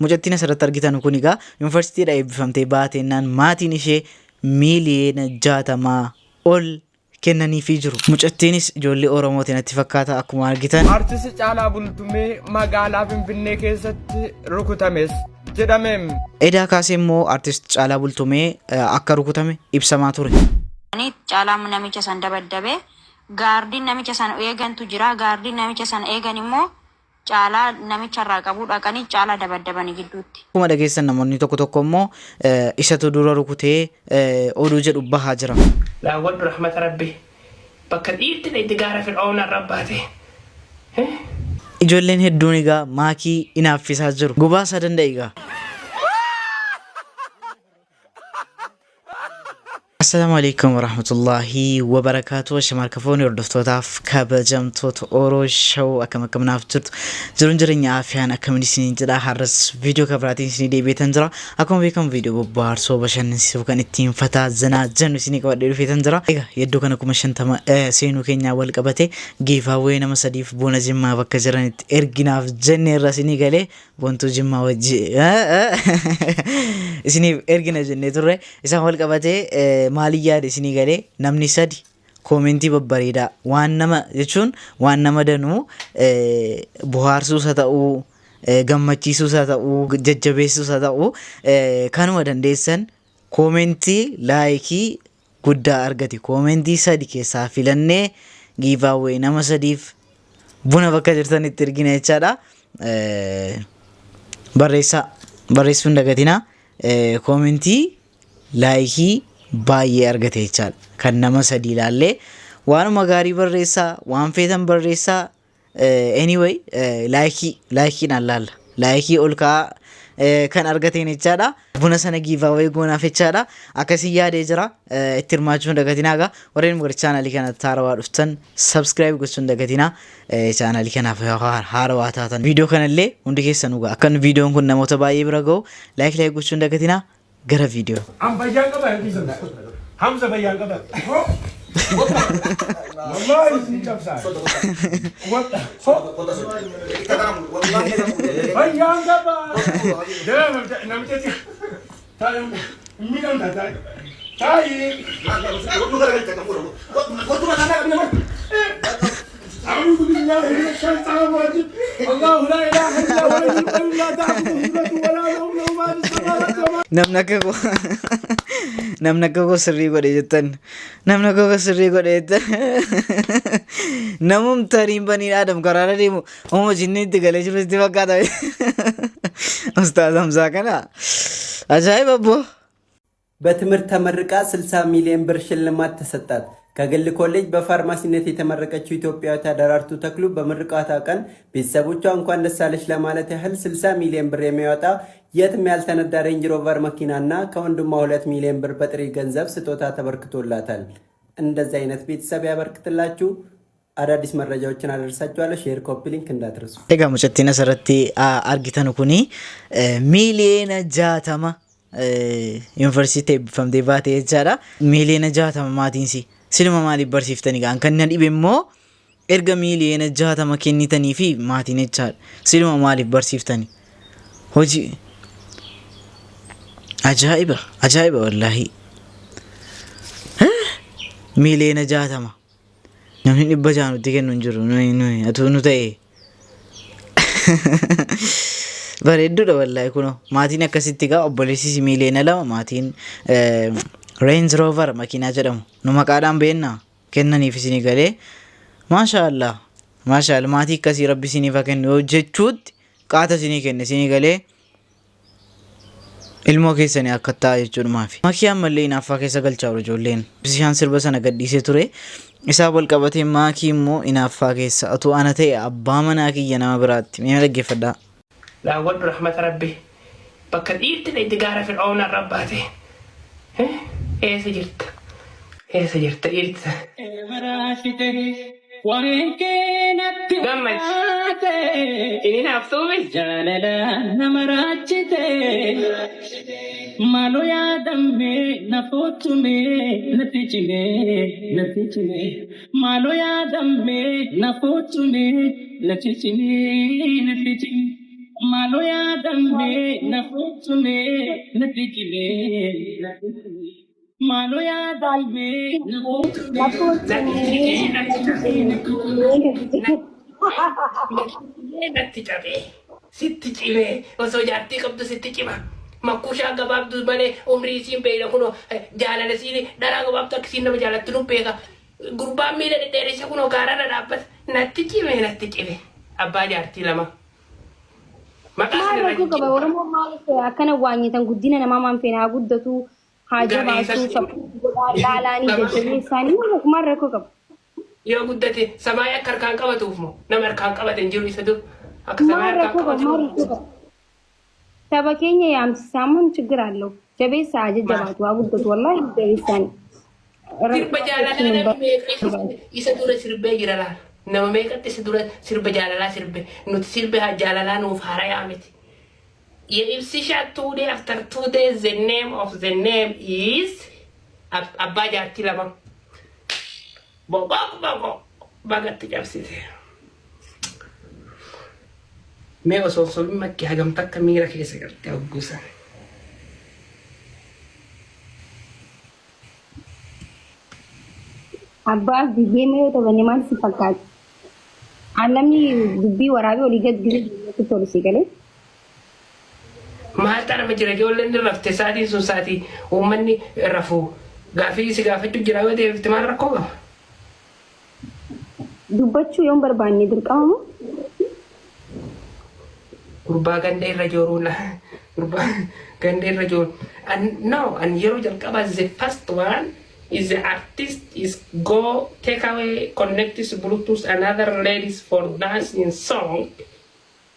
Mucattiin asirratti argitan kun egaa yuunivarsiitiidha eebbifamtee baateennaan maatiin ishee miiliyoona 60 ol kennaniifii jiru. Mucattiinis ijoollee Oromooti natti fakkaata akkuma argitan. Artist Caalaa Bultumee magaalaa Finfinnee keessatti rukutames jedhame. Edaa kaasee immoo Artist Caalaa Bultumee akka rukutame ibsamaa ture. Caalaan namicha san dabaddabe. Gaardiin namicha san eegantu jira. Gaardiin namicha san eegan immoo Caalaa namicha irraa qabuu dhaqanii Caalaa dabaddabani gidduutti. Akkuma dhageessan namoonni tokko tokko immoo isatu dura rukutee oduu jedhu bahaa jira. Daawwadhu rahmata Rabbi bakka dhiirti dhayxe gaara fir'aawnaa irra baate. Ijoolleen hedduun egaa maakii inaaffisaa jiru. Gubaasaa danda'i egaa. Assalaamu alaikum warahmatullaahi wabarakaatu. Ashama harka fuuni hordoftootaaf kabajamtoota Oro Show, akkam akkam naaf jirtu? Jiruun jireenya afiyaan akkamiin isiniin jedha. Har'as viidiyoo kabiraatiin isinii deebi'eetan jira. Akkuma beekamu viidiyoo bobbaarsoo bashannansiisuu kan ittiin fataa zanaa jennu isinii qabadhee dhufeetan jira. Egaa yeddoo kana 50,000 seenuu keenyaa wal qabate giveaway nama sadiif buna Jimmaa bakka jiranitti erginaaf jenneerra isinii galee Bontuu Jimmaa wajji isiniif ergina jennee turre. Isaan wal qabatee maaliin yaade isinii galee, namni sadi koomentii babbareedaa waan nama jechuun waan nama danuu bohaarsuus haa ta'uu, gammachiisuus haa ta'uu, jajjabeessuus haa ta'uu, kanuma dandeessan koomentii laayikii guddaa argate koomentii sadi keessaa filannee giveaway nama sadiif buna bakka jirtanitti ergina jechaadha. Barreessaa, barreessuu hin dagatinaa. Koomentii laayikii baay'ee argate jechaadha. Kan nama sadii ilaallee waanuma gaarii barreessaa, waan feetan barreessaa. Anyway, laayikii laayikiidhaan laalla. Laayikii ol ka'aa kan argateen jechaadha. Buna sana giveaway goonaaf jechaadha. Akkasii yaadee jira. Itti hirmaachuu hin dagatinaa egaa. Warreen gara chaanalii kana haarawaa dhuftan subscribe gochuu hin dagatinaa. Chaanalii kanaaf haarawaa taatan. Viidiyoo kanallee hundi keessan dhugaa akkan viidiyoon kun namoota baay'ee bira ga'u like like gochuu hin dagatinaa. Gara viidiyoo. An fayyaan qaba hin Hamza fayyaan qaba. Wallahi isin cabsaa. Fayyaan qaba. Namicha taa'e miidhamta taa'e. Taa'e. أعوذ بالله من الشيطان الرجيم. الله لا إله إلا هو الحي القيوم، لا تأخذه سنة ولا نوم، له ما في السماوات وما Namni akka koo sirrii godhe jettan, namni akka koo sirrii godhe jettan, namum tariin banii Adam karaarra deemu uuma jinni itti galee jiru itti fakkaata. Ustaaz Hamzaa kana ajaa'iba abboo. በትምህርት ተመርቃ 60 ሚሊዮን ብር ሽልማት ተሰጣት። ከግል ኮሌጅ በፋርማሲነት የተመረቀችው ኢትዮጵያዊቷ ደራርቱ ተክሉ በምርቃቷ ቀን ቤተሰቦቿ እንኳን ደስ አለሽ ለማለት ያህል 60 ሚሊዮን ብር የሚያወጣ የትም ያልተነዳ ሬንጅ ሮቨር መኪናና ከወንድሟ 2 ሚሊዮን ብር በጥሬ ገንዘብ ስጦታ ተበርክቶላታል። እንደዚህ አይነት ቤተሰብ ያበርክትላችሁ። አዳዲስ መረጃዎችን አደርሳችኋለሁ። Share፣ copy link እንዳትረሱ። Egaa mucattiin asirratti argitan kuni miiliyoona 60 yuunivarsiitii eebbifamtee baate jechaadha. Miiliyoona 60 maatiinsi siluma maaliif barsiiftanii gaan kan na dhibe immoo erga miiliyoona 60 kennitanii fi maatiin jechaadha. Siluma maaliif barsiiftanii? Hojii ajaa'iba, ajaa'iba wallaahi. Miiliyoona 60 namni 600 nutti kennu hin jiru, nuyi nuyi atuu nu ta'e. Bareedduudha wallaahi. Kunoo maatiin akkasitti gaa obboleessis miiliyoona 2, maatiin Range Rover makiinaa jedhamu nu maqaadhaan beennaa kennaniif isinii galee. Maasha Allah, maasha Allah, maatii akkasii rabbi isiniif haa kennu yoo jechuutti qaata isinii kenne isinii galee ilmoo keessanii akka ta'a jechuudhumaafi. Makii ammallee inaaffaa keessa galchaa jiru ijoolleen. Bishaan sirba sana gadhiisee ture. Isaa wal qabatee maakii immoo inaaffaa keessa utuu ana ta'e abbaa manaa kiyya nama biraatti. Mee dhaggeeffadhaa. Daawwadhu rahmata Rabbi bakka dhiirti dhayxe gaara fir'aawnaa irra baate. Eessa jirta? Eessa jirta dhiirti? Gammad. Inni naaftuumi. Jaalala nama raachite, maaloo yaadamme na footume, natti cime, natti cime, maaloo yaadamme na footume, natti cime, natti cime. Maaloo yaadamee na fuutumee natti cimee natti cimee. Maaloo yaadamee na fuutumee natti cimee natti cimee. Natti cabee sitti cimee, osoo jaartii qabdu sitti cima. Makkushaa gabaabdu malee umrii isiin beeyna, kunoo jaalala isiin dharaa gabaabdu akka isiin nama jaalattu nu beeka. Gurbaan miila dhedheeressa kunoo gaararra dhaabbata. Natti cimee, natti cime. Abbaa jaartii lama. Maqaa Maal sanirra rakkoo qaba? jijjiirama. Oromoon maaliif akkana waanyitan? Guddina namaa maan feena? Haa guddatu, haa jabaatu, Gareessatti. Support godhaa, laalaanii jajjabeessaanii maal rakkoo qaba? Yoo guddate samaayii akka harkaan qabatuuf moo nama harkaan qabate hin jiru isa dur akka Maal samaayii harkaan rakkoo qaba? Maal qabatu. rakkoo qaba? Saba keenya yaamsisaa ምን ችግር አለው? Jabeessaa, haa jajjabaatu, haa guddatu, wallaahi jabeessaanii. Sirba jaalalaa namni meeqa isa dura sirbee jira laal. Nama meeqatti isa dura sirba jaalalaa sirbe? Nuti sirbe haa jaalalaa nuuf haarayaa miti. Ibsisha 2 day after 2 days, the name of the name is abbaa jaartii lama. Boqoq boqoq bagatti cabsite. Mee osoo sobin makkii hagam takka miira keessa galtee hogguusan. Abbaa biyyee yoo taphanne maal si fakkaata? Namni dubbii waraabee olii gad gisee tolu si galee. Maal xarama jira? Ijoolleen ni rafte. Sa'aatiin sun sa'aatii uummanni rafu. Gaafii si gaafachuu jira yoo deebifte maal rakkoo qaba? Dubbachuu yoon barbaanne dirqama moo? Gurbaa ganda irra jooruun, gurbaa ganda irra jooru. And no, and yeroo jalqabaa the first one is the artist is go take away connect his Bluetooth another ladies for dancing song.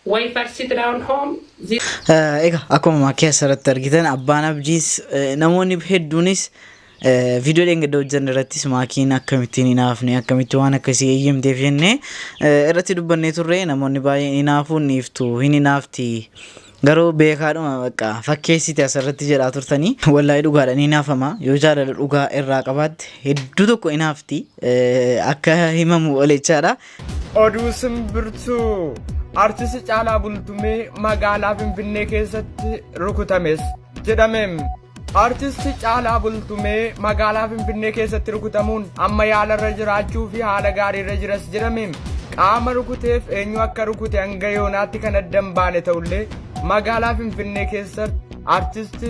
Wife sit down home. This Egaa akkuma maakii asirratti argitan, abbaan abdiis namoonni hedduunis viidiyoo dheengadda hojjanne irrattis maakiin akkamittiin hinaafne, akkamitti waan akkasii eeyyamteef jennee irratti dubbannee turre. Namoonni baay'een hinaafuun dhiiftu, hin hinaafti, garuu beekaadhuma bakka fakkeessite asirratti jedhaa turtanii. Wallaahi dhugaadhaan hinaafama. Yoo jaalala dhugaa irraa qabaatte hedduu tokko hinaafti, akka himamu olechaadha. Oduu simbirtuu: Artist Caalaa Bultumee magaalaa Finfinnee keessatti rukutames jedhame. Artist Caalaa Bultumee magaalaa Finfinnee keessatti rukutamuun amma yaalarra jiraachuu fi haala gaariirra jiras jedhame. Qaama rukuteef eenyu akka rukute hanga yoonaatti kan adda hin baane ta'ullee, magaalaa Finfinnee keessatti Artist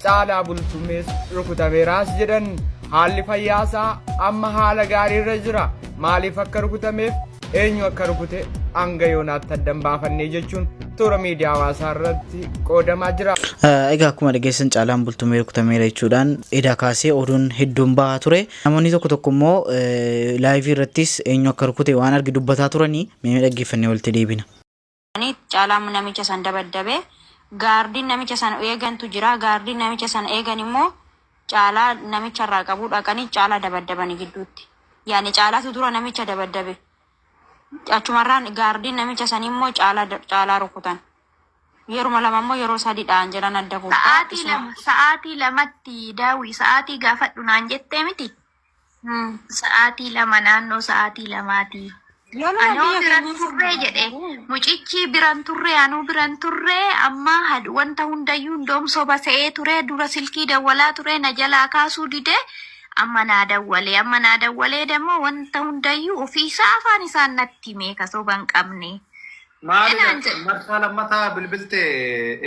Caalaa Bultumees rukutameeraas jedhan. Haalli fayyaasaa amma haala gaariirra jira. Maaliif akka rukutameef eenyu akka rukute hanga yoonaatti adda hin baafannee jechuun toora miidiyaa hawaasaa irratti qoodamaa jira. Egaa akkuma dhageessan, Caalaan Bultumee rukutameera jechuudhaan edaa kaasee oduun hedduun bahaa ture. Namoonni tokko tokko immoo live irrattis eenyu akka rukute waan arge dubbataa turanii, mee dhaggeeffannee walitti deebina. Caalaan namicha san dabaddabe. Gaardiin namicha san eegantu jira. Gaardiin namicha san eegan immoo Caalaa namicha irraa qabuu dhaqanii Caalaa dabaddabanii gidduutti. Yaani Caalaatu dura namicha dabaddabe. Achumarraan gaardiin namicha sanii immoo Caalaa rukutan. Yeruma lama immoo yeroo sadi dha'an jedhan adda gubbaa. Sa'aatii Isuma. 2, sa'aatii 2tti daawwi sa'aatii gaafadhu naan jettee miti. Sa'aatii 2, naannoo sa'aatii 2ti. Loluma Anoo biyya biran keenyaa turree jedhe mucichi, biran turree, anuu biran turree. Amma wanta hundayyuu indoom soba se'ee ture. Dura silkii dawwalaa ture, na jalaa kaasuu dide. Amma naa dawwalee, amma naa dawwalee dammoo wanta hundayyuu ofiisaa afaan isaan natti hime ka soba hin qabne. Maali? Enaan jedhe. Marsaa lammataa bilbilte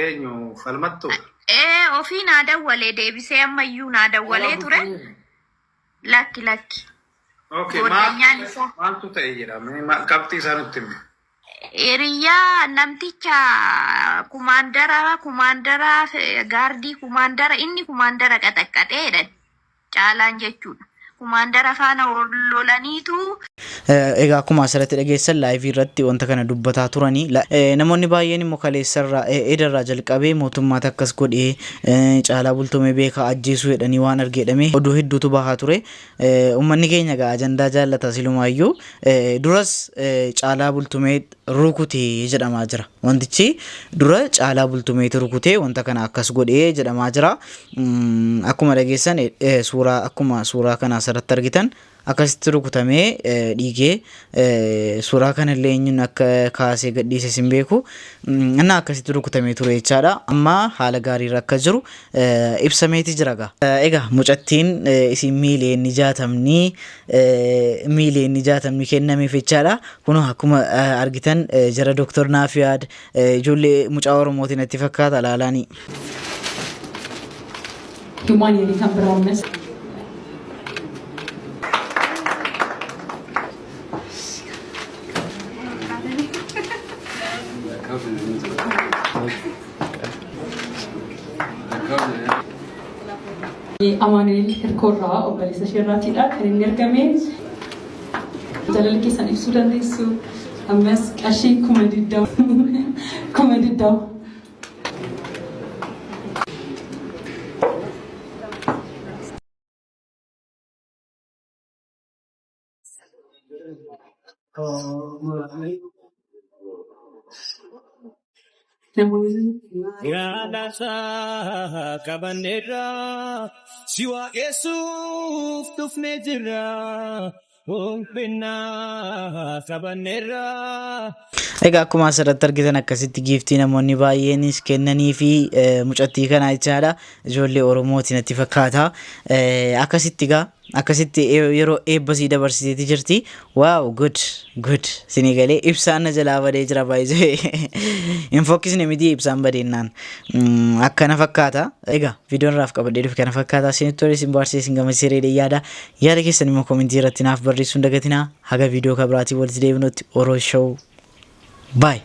eenyu falmattu? Ee, ofii naa dawwalee deebisee, ammayyuu naa dawwalee ture. Lakki, lakki. Okay, Goddanyaan isaa. Maaltu ta'e jedhame? Qabxii isaa nutti himi. Hiriyaa namticha kumaandara gaardii, kumaandara inni kumaandara qaxaqqaxee jedhan Caalaan jechuudha. Kumaandara faana lolaniitu. Egaa akkuma asirratti dhageessan, live irratti wanta kana dubbataa turanii, namoonni baay'een immoo kaleessarraa, edarraa jalqabee mootummaatti akkas godhee, Caalaa Bultumee beekaa ajjeesuu jedhanii waan arge jedhamee oduu hedduutu bahaa ture. Uummanni keenya egaa ajandaa jaallata silumaayyuu. Duras Caalaa Bultumee rukutee jedhamaa jira. Wantichi dura Caalaa Bultumeetu rukutee wanta kana akkas godhee jedhamaa jira. Akkuma dhageessan, suuraa akkuma suuraa kana asirratti asirratti argitan akkasitti rukutamee dhiigee suuraa kanallee eenyuun akka kaasee gadhiise hin beeku. Inni akkasitti rukutamee ture jechaadha. Amma haala gaariirra akka jiru ibsameeti jira gaa. Egaa mucattiin isin miiliyoonni 60 kennameef jechaadha. Kun akkuma argitan jara Dooktar Naafiyaad ijoollee mucaa Oromootiin natti fakkaata laalaanii. Humanity kan biraa ammas. Amaanu'el Hirkoorraa obboleessa isheerraatiidha kan inni argame. Jaalala keessan ibsuu dandeessu. Ammas qarshii 20,000, 20,000. Namoonni Yaadasaa qabanneerra, si waaqessuuf dhufnee jirra. Ulfinnaa qabanneerra. Egaa akkuma asirratti argitan akkasitti giiftii namoonni baay'eenis kennanii fi mucattii kana jechaadha. Ijoollee Oromooti natti fakkaata. Akkasitti egaa akkasitti yeroo eebbasii dabarsiteeti jirti. Wow, good, good. Sinii galee ibsaan na jalaa badee jira baay'isee. Hin fokkisne miti ibsaan badeennaan. Akkana fakkaata. Egaa viidiyoon irraaf qabadhee dhufe kana fakkaata. Isinitti tole, isin baarsee, isin gammachiisee yaada. Yaada keessan immoo koomentii irratti naaf barreessuu hin dagatinaa. Haga viidiyoo kabiraatiin walitti deebinutti Oro Show. Bye.